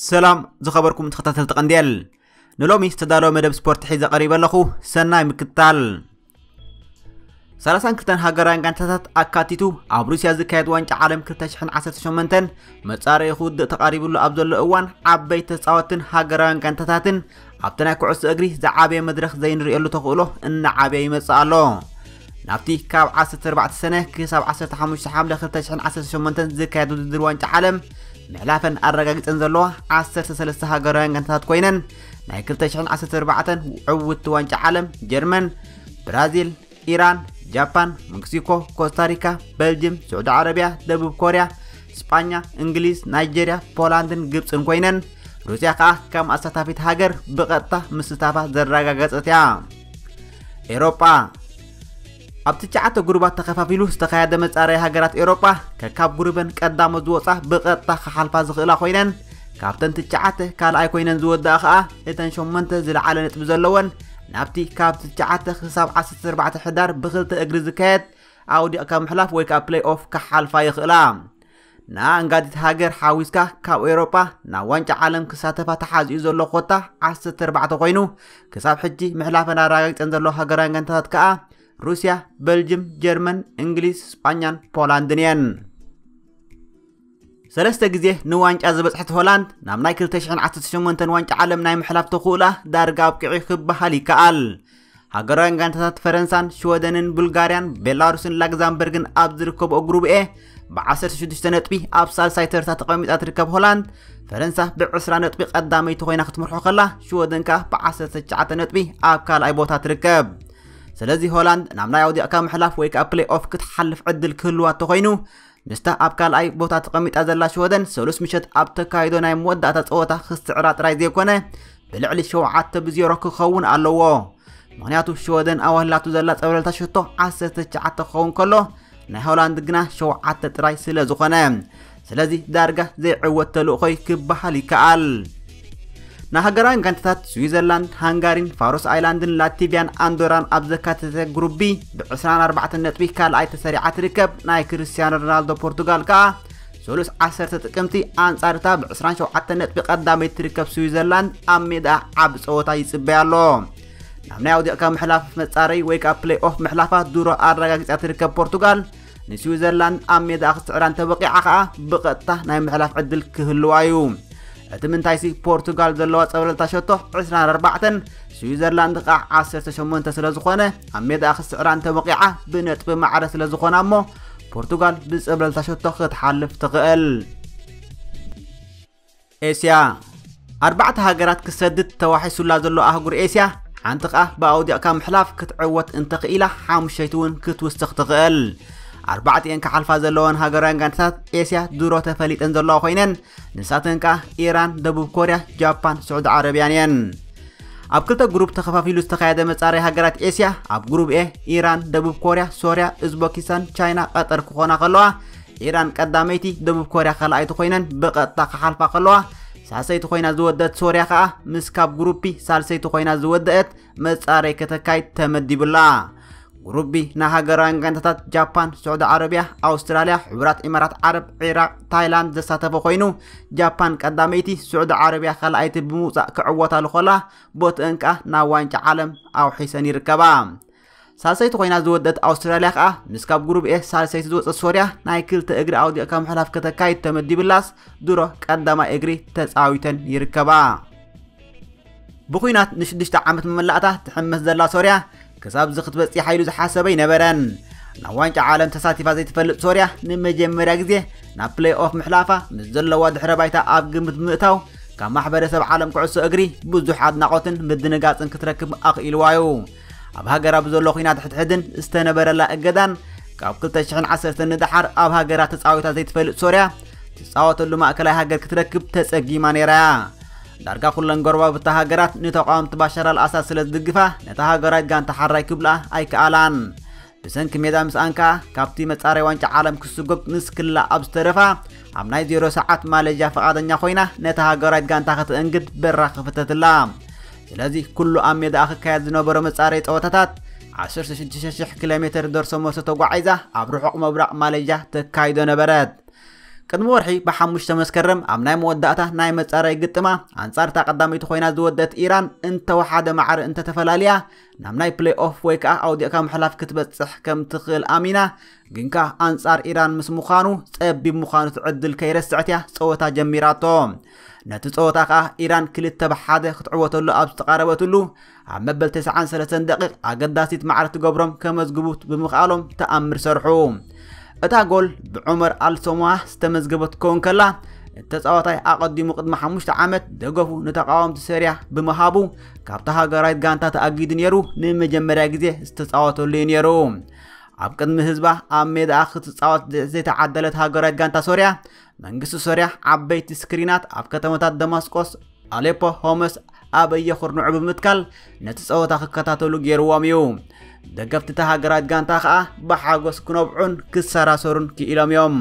ሰላም ዝኸበርኩም ተኸታተልቲ ቀንዴል፣ ንሎሚ ዝተዳለወ መደብ ስፖርት ሒዘ ቀሪበ ኣለኹ። ሰናይ ምክትታል። ሰላሳን ክልተን ሃገራውያን ጋንታታት ኣካቲቱ ኣብ ሩስያ ዝካየድ ዋንጫ ዓለም ክልተ ሽሕን ዓሰርተ ሸሞንተን መጻረዪ ክውድእ ተቓሪብሉ ኣብ ዘሎ እዋን፣ ዓበይቲ ተጻወትን ሃገራውያን ጋንታታትን ኣብቲ ናይ ኩዕሶ እግሪ ዝዓበየ መድረኽ ዘይንርእየሉ ተኽእሎ እናዓበየ ይመጽእ ኣሎ። ናብቲ ካብ ዓሰርተ ኣርባዕተ ሰነ ክሳብ ዓሰርተ ሓሙሽተ ሓምለ ክልተ ሽሕን ዓሰርተ ሸሞንተን ዝካየድ ውድድር ዋንጫ ዓለም ምሕላፈን ኣረጋጊጸን ዘለዋ ዓሰርተ ሰለስተ ሃገራውያን ጋንታታት ኮይነን፣ ናይ ክልተ ሽሕን ዓሰርተ ኣርባዕተን ዕውትቲ ዋንጫ ዓለም ጀርመን፣ ብራዚል፣ ኢራን፣ ጃፓን፣ ሜክሲኮ፣ ኮስታሪካ፣ በልጅም፣ ስዑዲ ዓረብያ፣ ደቡብ ኮርያ፣ ስጳኛ፣ እንግሊዝ፣ ናይጄርያ፣ ፖላንድን ግብጽን ኮይነን፣ ሩስያ ከኣ ከም ኣሳታፊት ሃገር ብቐጥታ ምስታፋ ዘረጋገጸት እያ። ኤሮጳ። ኣብ ትሽዓተ ጉሩባት ተኸፋፊሉ ዝተኻየደ መጻረዪ ሃገራት ኤሮጳ፣ ከካብ ጉሩበን ቀዳሞት ዝወጻ ብቐጥታ ክሓልፋ ዝኽእላ ኮይነን፣ ካብተን ትሽዓተ ካልኣይ ኮይነን ዝወድኣ ከኣ እተን ሸሞንተ ዝለዓለ ነጥቢ ዘለወን ናብቲ ካብ ትሽዓተ ክሳብ ዓሰርተ ኣርባዕተ ሕዳር ብኽልተ እግሪ ዝካየድ ኣውዲቕካ ምሕላፍ ወይ ከኣ ፕሌይ ኦፍ ክሓልፋ ይኽእላ። ንኣንጋዲት ሃገር ሓዊስካ ካብ ኤውሮጳ ናብ ዋንጫ ዓለም ክሳተፋ ተሓዚኡ ዘሎ ኮታ ዓሰርተ ኣርባዕተ ኮይኑ፣ ክሳብ ሕጂ ምሕላፈን ኣረጋጊጸን ዘሎ ሃገራውያን ጋንታታት ከኣ ሩስያ፣ በልጅም፣ ጀርመን፣ እንግሊዝ፣ ስጳኛን ፖላንድን እየን። ሰለስተ ግዜ ንዋንጫ ዝበጽሐት ሆላንድ ናብ ናይ ክልተ ሽሕን ዓሰርተ ሸሞንተን ዋንጫ ዓለም ናይ ምሕላፍ ተኽእሎኣ ዳርጋ ኣብቂዑ ክበሃል ይከኣል። ሃገራውያን ጋንታታት ፈረንሳን ሽወደንን ቡልጋርያን ቤላሩስን ላግዛምበርግን ኣብ ዝርከብኦ ግሩብ ኤ ብዓሰርተ ሽዱሽተ ነጥቢ ኣብ ሳልሳይ ተርታ ተቐሚጣ ትርከብ ሆላንድ፣ ፈረንሳ ብዕስራ ነጥቢ ቀዳመይቲ ኮይና ክትመርሖ ከላ፣ ሽወደን ከኣ ብዓሰርተ ትሽዓተ ነጥቢ ኣብ ካልኣይ ቦታ ትርከብ። ስለዚ ሆላንድ ናብ ናይ ኣውዲቕካ ምሕላፍ ወይ ከኣ ፕሌይ ኦፍ ክትሓልፍ ዕድል ክህልዋ እንተኾይኑ፣ ምስታ ኣብ ካልኣይ ቦታ ተቐሚጣ ዘላ ሽወደን ሰሉስ ምሸት ኣብ ተካይዶ ናይ መወዳእታ ጸወታ ክስዕራ ጥራይ ዘይኮነ፣ ብልዕሊ ሸውዓተ ብዜሮ ክኸውን ኣለዎ። ምኽንያቱ ሽወደን ኣዋህላቱ ዘላ ጸብለልታ ሸቶ ዓሰርተ ትሽዓተ ክኸውን ከሎ፣ ናይ ሆላንድ ግና ሸውዓተ ጥራይ ስለ ዝኾነ፣ ስለዚ ዳርጋ ዘይዕወት ተልእኾ እዩ ክበሃል ይከኣል። ንሃገራውያን ጋንታታት ስዊዘርላንድ፣ ሃንጋሪን ፋሮስ ኣይላንድን ላትቪያን ኣንዶራን ኣብ ዘካተተ ግሩፕ ቢ ብዕስራን ኣርባዕተን ነጥቢ ካልኣይ ተሰሪዓ ትርከብ። ናይ ክርስቲያኖ ሮናልዶ ፖርቱጋል ከኣ ሰሉስ ዓሰርተ ጥቅምቲ ኣንጻር እታ ብዕስራን ሸውዓተን ነጥቢ ቀዳመይቲ ትርከብ ስዊዘርላንድ ኣብ ሜዳ ዓቢ ጸወታ ይጽበያ ኣሎ። ናብ ናይ ኣውዲቕካ ምሕላፍ መጻረይ ወይ ከኣ ፕሌይ ኦፍ ምሕላፋ ድሮ ኣረጋጊጻ ትርከብ ፖርቱጋል፣ ንስዊዘርላንድ ኣብ ሜዳ ክትስዕራ እንተበቂዓ ከኣ ብቐጥታ ናይ ምሕላፍ ዕድል ክህልዋ እዩ። እቲ ምንታይሲ ፖርቱጋል ዘለዋ ጸብለልታ ሸቶ ዕስራን ኣርባዕተን፣ ስዊዘርላንድ ከኣ ዓሰርተ ሸሞንተ ስለ ዝኾነ፣ ኣብ ሜዳ ክትስዕራ እንተበቂዓ ብነጥቢ ማዕረ ስለ ዝኾና እሞ ፖርቱጋል ብጸብለልታ ሸቶ ክትሓልፍ ትኽእል። ኤስያ። ኣርባዕተ ሃገራት ክሰድድ ተዋሒሱላ ዘሎ ኣህጉር ኤስያ፣ ሓንቲ ከኣ ብኣውዲቕካ ምሕላፍ ክትዕወት እንተኽኢላ፣ ሓሙሸይቲ እውን ክትውስኽ ትኽእል። ኣርባዕቲኤን ክሓልፋ ዘለወን ሃገራውያን ጋንታታት ኤስያ ድሮ ተፈሊጠን ዘለዋ ኮይነን፣ ንሳተን ከኣ ኢራን፣ ደቡብ ኮርያ፣ ጃፓን፣ ስዑዲ ዓረብያን እየን። ኣብ ክልተ ግሩፕ ተኸፋፊሉ ዝተኻየደ መጻረይ ሃገራት ኤስያ፣ ኣብ ግሩፕ ኤ ኢራን፣ ደቡብ ኮርያ፣ ሶርያ፣ ኡዝበኪስታን፣ ቻይና፣ ቀጠር ክኾና ከለዋ፣ ኢራን ቀዳመይቲ፣ ደቡብ ኮርያ ካልኣይቲ ኮይነን ብቐጥታ ክሓልፋ ከለዋ፣ ሳልሰይቲ ኮይና ዝወደአት ሶርያ ከኣ ምስ ካብ ግሩፕ ቢ ሳልሰይቲ ኮይና ዝወደአት መጻረይ ከተካይድ ተመዲቡላ። ግሩፕ ቢ ንሃገራውያን ጋንታታት ጃፓን፣ ስዑዲ ዓረብያ፣ ኣውስትራልያ፣ ሕቡራት ኢማራት ዓረብ፣ ዒራቕ፣ ታይላንድ ዘሳተፈ ኮይኑ፣ ጃፓን ቀዳመይቲ፣ ስዑዲ ዓረብያ ካልኣይቲ ብምውጻእ ክዕወታ ልኾላ፣ ቦትአን ከኣ ናብ ዋንጫ ዓለም ኣውሒሰን ይርከባ። ሳልሰይቲ ኮይና ዝወደት ኣውስትራልያ ከኣ ምስ ካብ ግሩፕ ኤ ሳልሰይቲ ዝወጸት ሶርያ ናይ ክልተ እግሪ ኣውዲቕካ ምሕላፍ ከተካይድ ተመዲብላስ፣ ድሮ ቀዳማይ እግሪ ተጻዊተን ይርከባ። ብኹናት ንሽዱሽተ ዓመት መመላእታ ትሕመስ ዘላ ሶርያ፣ ክሳብ እዚ ክትበጽሕ ኢሉ ዝሓሰበ ኣይነበረን። ናብ ዋንጫ ዓለም ተሳቲፋ ዘይትፈልጥ ሶርያ፣ ንመጀመርያ ግዜ ናብ ፕሌይ ኦፍ ምሕላፋ ምስ ዘለዋ ድሕረ ባይታ ኣብ ግምት ብምእታው፣ ካብ ማሕበረሰብ ዓለም ኩዕሶ እግሪ ብዙሕ ኣድናቖትን ምድንጋጽን ክትረክብ ኣኽኢልዋ እዩ። ኣብ ሃገራ ብዘሎ ኹናት ሕድሕድን ዝተነበረላ እገዳን፣ ካብ ክልተ ሽሕን ዓሰርተን ንደሓር ኣብ ሃገራ ተጻዊታ ዘይትፈልጥ ሶርያ፣ ትጻወተሉ ማእከላይ ሃገር ክትረክብ ተጸጊማ ነይራ እያ። ዳርጋ ኩለን ጎረባብታ ሃገራት ንተቓወምቲ ባሻር ኣልኣሳድ ስለ ዝድግፋ፣ ነታ ሃገራዊት ጋንታ ሓራይ ክብልኣ ኣይከኣላን። ብሰንኪ ሜዳ ምስኣን ከኣ፣ ካብቲ መጻረይ ዋንጫ ዓለም ክስጎግ ምስ ክላ ኣብ ዝተረፋ፣ ኣብ ናይ ዜሮ ሰዓት ማሌዥያ ፍቓደኛ ኮይና፣ ነታ ሃገራዊት ጋንታ ከተእንግድ በራ ከፈተትላ። ስለዚ፣ ኩሉ ኣብ ሜዳኣ ክካየድ ዝነበሮ መጻረይ ጸወታታት፣ ዓሰርተ ሽዱሽተ ሽሕ ኪሎ ሜተር ደርሶ መልሶ ተጓዒዛ፣ ኣብ ርሑቕ ምብራቕ ማሌዥያ ተካይዶ ነበረት። ቅድሚ ወርሒ ብሓሙሽተ መስከረም ኣብ ናይ መወዳእታ ናይ መጻረይ ግጥማ ኣንጻር እታ ቀዳመይቲ ኮይና ዝወደት ኢራን እንተወሓደ ማዕረ እንተተፈላልያ ናብ ናይ ፕሌይ ኦፍ ወይ ከዓ ኣውዲቕካ ምሕላፍ ክትበጽሕ ከም ትኽእል ኣሚና፣ ግን ከዓ ኣንጻር ኢራን ምስ ምዃኑ ጸቢብ ምዃኑ ትዕድል ከይረስዐት እያ ጸወታ ጀሚራቶ። ነቲ ጸወታ ከዓ ኢራን ክልተ ብሓደ ክትዕወተሉ ኣብ ዝተቓረበትሉ ኣብ መበል ተስዓን ሰለስተን ደቂቕ ኣገዳሲት ማዕረ ትገብሮም ከመዝግቡ ብምኽኣሎም ተኣምር ሰርሑ። እታ ጎል ብዑመር ኣልሶማ ዝተመዝገበት ክኸውን ከላ፣ እቲ ተጻዋታይ ኣቐዲሙ ቅድሚ ሓሙሽተ ዓመት ደገፉ ንተቓወምቲ ሶርያ ብምሃቡ ካብታ ሃገራዊት ጋንታ ተኣጊዱ ነይሩ፣ ንመጀመርያ ግዜ ዝተጻወተሉ እዩ ነይሩ። ኣብ ቅድሚ ህዝባ ኣብ ሜዳኣ ክትጻወት ዘይተዓደለት ሃገራዊት ጋንታ ሶርያ፣ መንግስቲ ሶርያ ዓበይቲ ስክሪናት ኣብ ከተማታት ደማስቆስ፣ ኣሌፖ፣ ሆመስ ኣበየ ኩርንዑ ብምትካል ነቲ ጸወታ ክከታተሉ ገይርዎም እዩ። ደገፍቲ እታ ሃገራዊት ጋንታ ከኣ ብሓጎስ ክነብዑን ክሰራሰሩን ክኢሎም እዮም።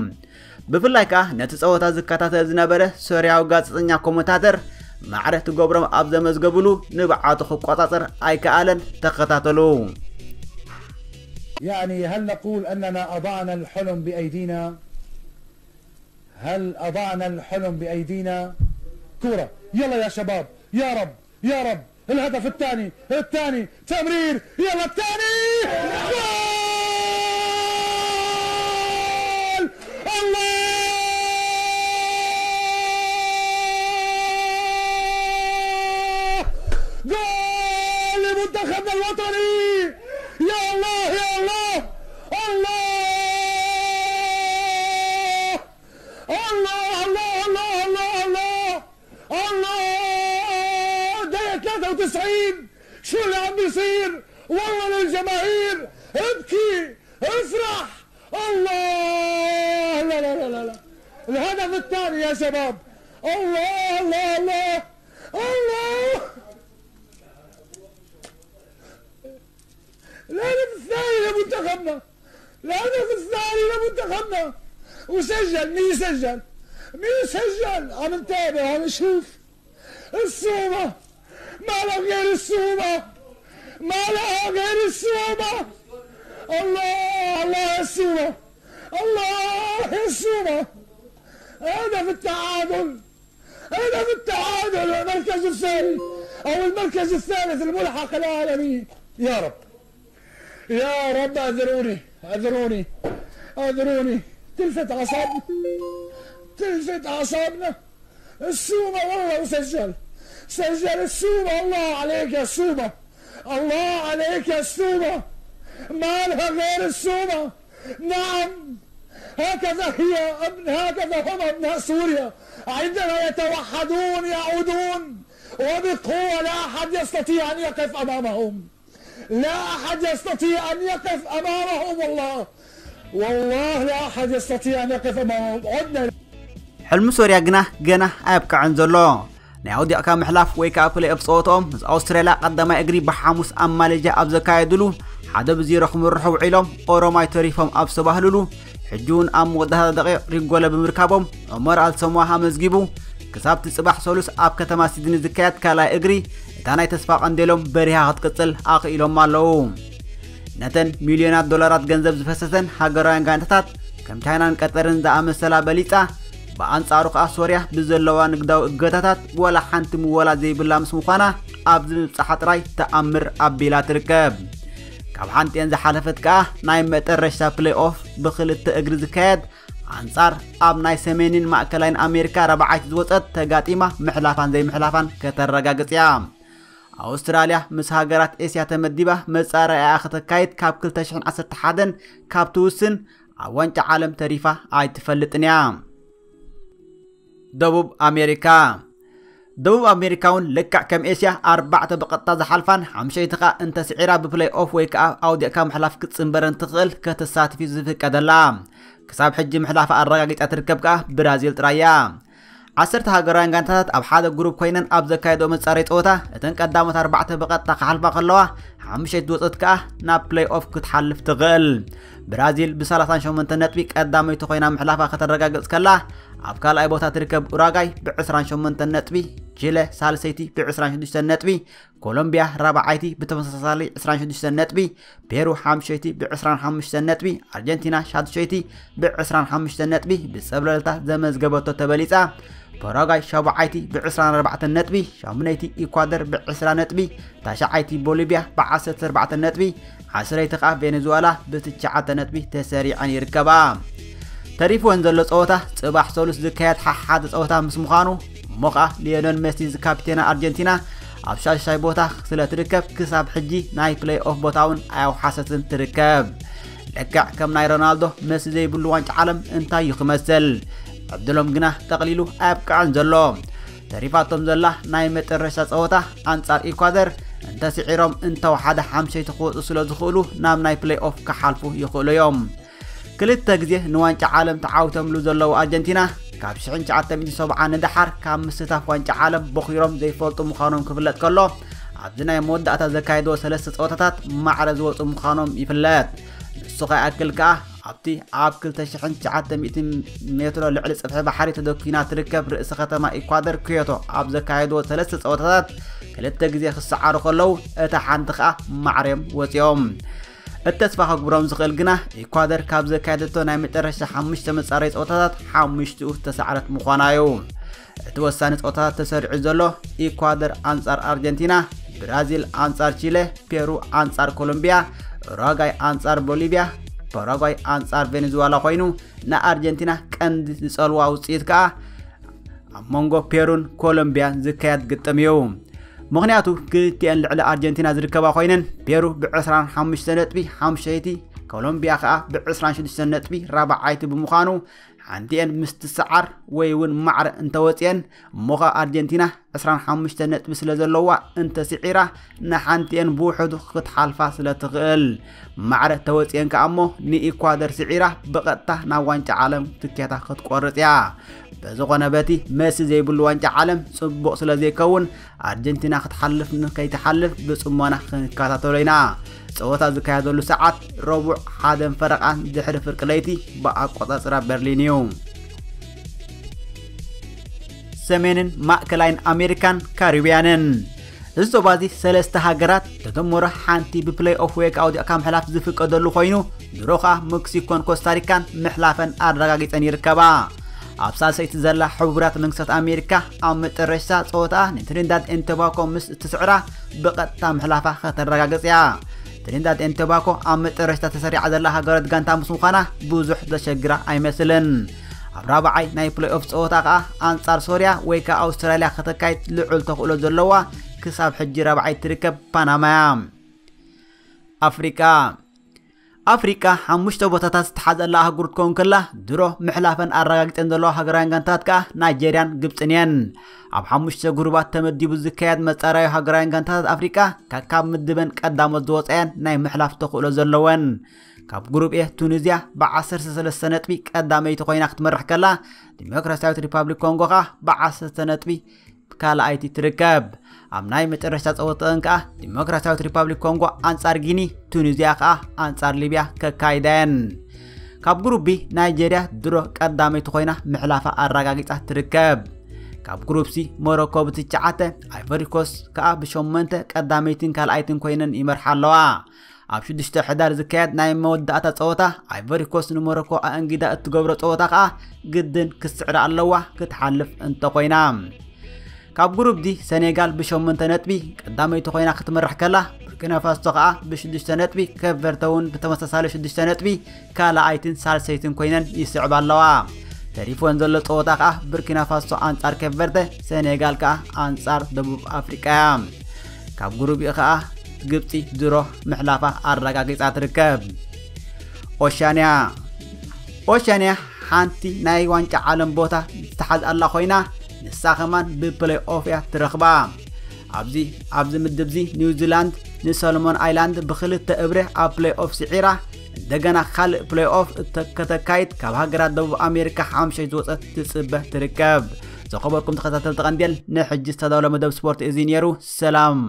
ብፍላይ ከኣ ነቲ ጸወታ ዝከታተል ዝነበረ ሶርያዊ ጋዜጠኛ ኮመንታተር ማዕረ ትገብሮም ኣብ ዘመዝገብሉ ንብዓቱ ክቆጻጸር ኣይከኣለን። ተኸታተሉ። يعني هل نقول أننا أضعنا الحلم بأيدينا؟ هل أضعنا الحلم بأيدينا؟ كرة، يلا يا شباب، يا رب، يا رب. الهدف الثاني، الثاني، تمرير، يلا الثاني. جول! الله! جول لمنتخبنا الوطني. يا الله، يا الله. الله! الله الله الله الله الله الله. الله، دقيقة ثلاثة وتسعين، شو اللي عم بيصير؟ والله للجماهير، ابكي، افرح. الله، لا لا لا لا لا. الهدف الثاني يا شباب. الله الله الله الله. الهدف الثاني لمنتخبنا. الهدف الثاني لمنتخبنا. وسجل، مين سجل؟ مين سجل؟ عم نتابع، عم نشوف. السومة. ما لها غير السومة. ما لها غير السومة. الله، الله يا السومة. الله يا السومة. هدف التعادل. هدف التعادل والمركز الثاني أو المركز الثالث الملحق العالمي. يا رب، يا رب، أعذروني، أعذروني، أعذروني. تلفت أعصابنا، تلفت أعصابنا. السومة والله وسجل، سجل السومة. الله عليك يا السومة، الله عليك يا السومة. ما لها غير السومة. نعم، هكذا هي أبن-، هكذا هم أبناء سوريا، عندما يتوحدون يعودون وبقوة، لا أحد يستطيع أن يقف أمامهم. لا أحد يستطيع أن يقف أمامهم، والله، والله لا أحد يستطيع أن يقف أمامهم. عدنا. ሕልሚ ሶርያ ግና ገና ኣየብቅዐን ዘሎ። ናይ ኣውዲቕካ ምሕላፍ ወይ ከዓ ፕሌይ ኦፍ ጸወትኦም ምስ ኣውስትራልያ ቀዳማይ እግሪ ብሓሙስ ኣብ ማሌዥያ ኣብ ዘካየድሉ ሓደ ብዜሮ ክምርሑ ውዒሎም ኦሮማይ ተሪፎም ኣብ ዝተባህልሉ፣ ሕጂ እውን ኣብ መወዳእታ ደቂቕ ሪጎለ ብምርካቦም ዑመር ኣልሰምዋ ኣመዝጊቡ፣ ክሳብቲ ጽባሕ ሰሉስ ኣብ ከተማ ሲድኒ ዝካየድ ካልኣይ እግሪ እታ ናይ ተስፋ ቀንዴሎም በሪሃ ክትቅጽል ኣኽኢሎም ኣለዉ። ነተን ሚልዮናት ዶላራት ገንዘብ ዝፈሰሰን ሃገራውያን ጋንታታት ከም ቻይናን ቀጠርን ዝኣመሰላ በሊጻ፣ ብኣንጻሩ ከኣ ሶርያ ብዘለዋ ንግዳዊ እገዳታት ወላ ሓንቲ ምወላ ዘይብላ ምስ ምዃና ኣብዚ ምብጻሓ ጥራይ ተኣምር ኣቢላ ትርከብ። ካብ ሓንቲኤን ዝሓለፈት ከኣ ናይ መጠረሽታ ፕሌይ ኦፍ ብክልተ እግሪ ዝካየድ ኣንጻር ኣብ ናይ ሰሜንን ማእከላይን ኣሜሪካ ራብዓይቲ ዝወጸት ተጋጢማ ምሕላፋን ዘይምሕላፋን ከተረጋግጽ እያ። ኣውስትራልያ ምስ ሃገራት ኤስያ ተመዲባ መጻረያኣ ከተካይድ ካብ ክልተ ሽሕን ዓሰርተ ሓደን ካብ ትውስን ኣብ ዋንጫ ዓለም ተሪፋ ኣይትፈልጥን እያ። ደቡብ ኣሜሪካ። ደቡብ ኣሜሪካ እውን ልክዕ ከም ኤስያ ኣርባዕተ ብቐጥታ ዝሓልፋን ሓምሸይቲ ከኣ እንተስዒራ ብፕለይ ኦፍ ወይ ከኣ ኣውዲቕካ ምሕላፍ ክትጽንበረን ትኽእል ከተሳትፍ እዩ ዝፍቀደላ። ክሳብ ሕጂ ምሕላፋ ኣረጋጊጻ ትርከብ ከኣ ብራዚል ጥራይ እያ። ዓሰርተ ሃገራውያን ጋንታታት ኣብ ሓደ ግሩፕ ኮይነን ኣብ ዘካየድኦ መጻረይ ጸወታ እተን ቀዳሞት ኣርባዕተ ብቐጥታ ክሓልፋ ከለዋ፣ ሓሙሽተይቲ ዝወፀት ከኣ ናብ ፕሌይ ኦፍ ክትሓልፍ ትኽእል። ብራዚል ብ38 ነጥቢ ቀዳመይቲ ኮይና ምሕላፋ ከተረጋግጽ ከላ፣ ኣብ ካልኣይ ቦታ ትርከብ ኡራጋይ ብ28 ነጥቢ፣ ቺለ ሳልሰይቲ ብ26 ነጥቢ፣ ኮሎምቢያ ራብዓይቲ ብተመሳሳሊ 26 ነጥቢ፣ ፔሩ ሓምሸይቲ ብ25 ነጥቢ፣ ኣርጀንቲና ሻድሸይቲ ብ25 ነጥቢ ብጸብለልታ ዘመዝገበቶ ተበሊጻ። ፓራጓይ ሻብዓይቲ ብ24 ነጥቢ፣ ሻሙነይቲ ኢኳደር ብ20 ነጥቢ፣ ታሽዓይቲ ቦሊቪያ ብ14 ነጥቢ፣ ዓስረይቲ ከኣ ቬኔዙዋላ ብትሽዓተ ነጥቢ ተሰሪዐን ይርከባ። ተሪፍወን ዘሎ ጸወታ ጽባሕ ሰሉስ ዝካየድ ሓሓደ ጸወታ ምስ ምዃኑ፣ እሞ ከኣ ሊዮነል ሜሲ ዝካፕቴና ኣርጀንቲና ኣብ ሻሻይ ቦታ ስለ ትርከብ፣ ክሳብ ሕጂ ናይ ፕሌይ ኦፍ ቦታ እውን ኣየውሓሰትን ትርከብ። ልክዕ ከም ናይ ሮናልዶ፣ ሜሲ ዘይብሉ ዋንጫ ዓለም እንታይ እዩ ክመስል? ዕድሎም ግና ጠቕሊሉ ኣየብቅዐን ዘሎ። ተሪፋቶም ዘላ ናይ መጨረሻ ጸወታ ኣንጻር ኢኳደር እንተስዒሮም፣ እንተወሓደ ሓምሸይቲ ክወጹ ስለ ዝኽእሉ፣ ናብ ናይ ፕሌይ ኦፍ ክሓልፉ ይኽእሉ እዮም። ክልተ ግዜ ንዋንጫ ዓለም ተዓዊቶምሉ ዘለዉ ኣርጀንቲና፣ ካብ ሽሕን ትሽዓተ ሚእትን ሰብዓን ንደሓር ካብ ምስታፍ ዋንጫ ዓለም ቦኺሮም ዘይፈልጡ ምዃኖም ክፍለጥ ከሎ፣ ኣብዚ ናይ መወዳእታ ዘካየድዎ ሰለስተ ጸወታታት ማዕረ ዝወጹ ምዃኖም ይፍለጥ። ንሱ ከይኣክል ከኣ፣ ኣብቲ ኣብ ክልተ ሽሕን ትሽዓተ ሚእትን ሜትሮ ልዕሊ ጽፍሒ ባሕሪ ተደኲና ትርከብ ርእሲ ከተማ ኢኳደር፣ ኩዌቶ፣ ኣብ ዘካየድዎ ሰለስተ ጸወታታት ክልተ ግዜ ክሰዓሩ ከለዉ፣ እታ ሓንቲ ከኣ ማዕረ እዮም ወጺኦም። እቲ ተስፋ ከግብሮም ዝኽእል ግና፣ ኢኳደር ካብ ዘካየደቶ ናይ መጨረሻ ሓሙሽተ መጻረዪ ጸወታታት ሓሙሽቲኡ ዝተሳዕረት ምዃና እዩ። እቲ ወሳኒ ጸወታታት ተሰሪዑ ዘሎ፣ ኢኳደር ኣንጻር ኣርጀንቲና፣ ብራዚል ኣንጻር ቺለ፣ ፔሩ ኣንጻር ኮሎምቢያ፣ ኡራጓይ ኣንጻር ቦሊቪያ፣ ፓራጓይ ኣንጻር ቬኔዙዋላ ኮይኑ፣ ንኣርጀንቲና ቀንዲ ዝጸልዋ ውጽኢት ከኣ ኣብ መንጎ ፔሩን ኮሎምቢያን ዝካየድ ግጥም እዩ። ምኽንያቱ፣ ክልቲኤን ልዕሊ ኣርጀንቲና ዝርከባ ኮይነን፣ ፔሩ ብ25 ነጥቢ ሓምሸይቲ፣ ኮሎምቢያ ከኣ ብ26 ነጥቢ ራብዓይቲ ብምዃኑ፣ ሓንቲኤን ምስ ትሰዓር ወይ እውን ማዕረ እንተወፅኤን፣ እሞ ኸኣ ኣርጀንቲና ዕስራን ሓሙሽተን ነጥቢ ስለ ዘለዋ፣ እንተስዒራ ንሓንቲኤን ብውሕዱ ክትሓልፋ ስለ ትኽእል። ማዕረ ተወፅኤን ከኣ እሞ ንኢኳደር ስዒራ ብቐጥታ ናብ ዋንጫ ዓለም ትኬታ ክትቆርፅ እያ። በዝኾነ በቲ መሲ ዘይብሉ ዋንጫ ዓለም ፅቡቕ ስለ ዘይከውን፣ ኣርጀንቲና ክትሓልፍ ንከይትሓልፍ ብፅሞና ክንከታተሎ ኢና። ጸወታ ዝካየደሉ ሰዓት ረቡዕ ሓደን ፈረቓን ድሕሪ ፍርቂ ለይቲ ብኣቆጻጽራ በርሊን እዩ። ሰሜንን ማእከላይን ኣሜሪካን ካሪብያንን። እዚ ዞባ እዚ ሰለስተ ሃገራት ተደምሮ ሓንቲ ብፕለይ ኦፍ ወይ ከዓ ኣውዲቕካ ምሕላፍ ዝፍቀደሉ ኮይኑ፣ ድሮ ከዓ ሜክሲኮን ኮስታሪካን ምሕላፈን ኣረጋጊጸን ይርከባ። ኣብ ሳልሰይቲ ዘላ ሕቡራት መንግስታት ኣሜሪካ ኣብ መጨረሽታ ጸወታኣ ንትሪንዳድ ኤንድ ቶባኮ ምስ እትስዕራ ብቐጥታ ምሕላፋ ከተረጋግጽ እያ። ትሪንዳድ ኤንድ ቶባኮ ኣብ መጨረሽታ ተሰሪዓ ዘላ ሃገራት ጋንታ ምስ ምዃና ብዙሕ ዘሸግራ ኣይመስልን። ኣብ ራብዓይ ናይ ፕሌይ ኦፍ ጸወታ ከኣ ኣንጻር ሶርያ ወይ ከኣ ኣውስትራልያ ከተካይድ ልዑል ተኽእሎ ዘለዋ ክሳብ ሕጂ ራብዓይ ትርከብ ፓናማ እያ። ኣፍሪቃ። ኣፍሪቃ ሓሙሽተ ቦታታት ዝተሓዘላ ኣህጉር ክትከውን ከላ፣ ድሮ ምሕላፈን ኣረጋጊጸን ዘለዋ ሃገራውያን ጋንታታት ከኣ ናይጀርያን ግብጽን እየን። ኣብ ሓሙሽተ ጉሩባት ተመዲቡ ዝካየድ መጻረያዊ ሃገራውያን ጋንታታት ኣፍሪቃ፣ ከካብ ምድበን ቀዳሞት ዝወጻ እየን ናይ ምሕላፍ ተኽእሎ ዘለወን። ካብ ጉሩብ ኤ፣ ቱኒዝያ ብ ዓሰርተ ሰለስተ ነጥቢ ቀዳመይቲ ኮይና ክትመርሕ ከላ፣ ዲሞክራሲያዊት ሪፓብሊክ ኮንጎ ከኣ ብ ዓሰርተ ነጥቢ ካልኣይቲ ትርከብ። ኣብ ናይ መጨረሽታ ጸወተአን ከኣ ዲሞክራሲያዊት ሪፓብሊክ ኮንጎ ኣንጻር ጊኒ፣ ቱኒዝያ ከኣ ኣንጻር ሊብያ ከካይዳ እየን። ካብ ጉሩብ ቢ፣ ናይጀርያ ድሮ ቀዳመይቲ ኮይና ምሕላፋ ኣረጋጊጻ ትርከብ። ካብ ጉሩብ ሲ፣ ሞሮኮ ብትሽዓተ፣ ኣይቨሪ ኮስት ከኣ ብሸሞንተ ቀዳመይትን ካልኣይትን ኮይነን ይመርሓ ኣለዋ። ኣብ ሽዱሽተ ሕዳር ዝካየድ ናይ መወዳእታ ጸወታ፣ ኣይቨሪ ኮስት ንሞሮኮ ኣእንጊዳ እትገብሮ ጸወታ ከኣ ግድን ክትስዕራ ኣለዋ፣ ክትሓልፍ እንተኾይና። ካብ ጉሩብ ዲ፣ ሰኔጋል ብሸሞንተ ነጥቢ ቀዳመይቲ ኮይና ክትመርሕ ከላ፣ ቡርኪና ፋሶ ከኣ ብሽዱሽተ ነጥቢ፣ ኬፕ ቨርተ እውን ብተመሳሳሊ ሽዱሽተ ነጥቢ ካልኣይትን ሳልሰይትን ኮይነን ይስዕባ ኣለዋ። ተሪፍወን ዘሎ ጸወታ ከኣ ቡርኪና ፋሶ ኣንጻር ኬፕ ቨርተ፣ ሰኔጋል ከኣ ኣንጻር ደቡብ ኣፍሪቃ እያ። ካብ ጉሩብ ኢ ከኣ ግብጺ ድሮ ምሕላፋ ኣረጋጊጻ ትርከብ። ኦሻንያ። ኦሻንያ ሓንቲ ናይ ዋንጫ ዓለም ቦታ ዝተሓዝኣላ ኮይና፣ ንሳ ከማን ብፕሌይ ኦፍ እያ ትረኽባ። ኣብዚ፣ ኣብዚ ምድብዚ ኒውዚላንድ ንሶሎሞን ኣይላንድ ብክልተ እብረ ኣብ ፕሌይ ኦፍ ስዒራ፣ እንደገና ካልእ ፕሌይ ኦፍ እተ-፣ ከተካይድ ካብ ሃገራት ደቡብ ኣሜሪካ ሓምሸይ ዝወጸት ትጽበ ትርከብ። ዘኸበርኩም ተኸታተልቲ ቀንዴል፣ ንሕጂ ዝተዳለወ መደብ ስፖርት እዚ ነይሩ። ሰላም።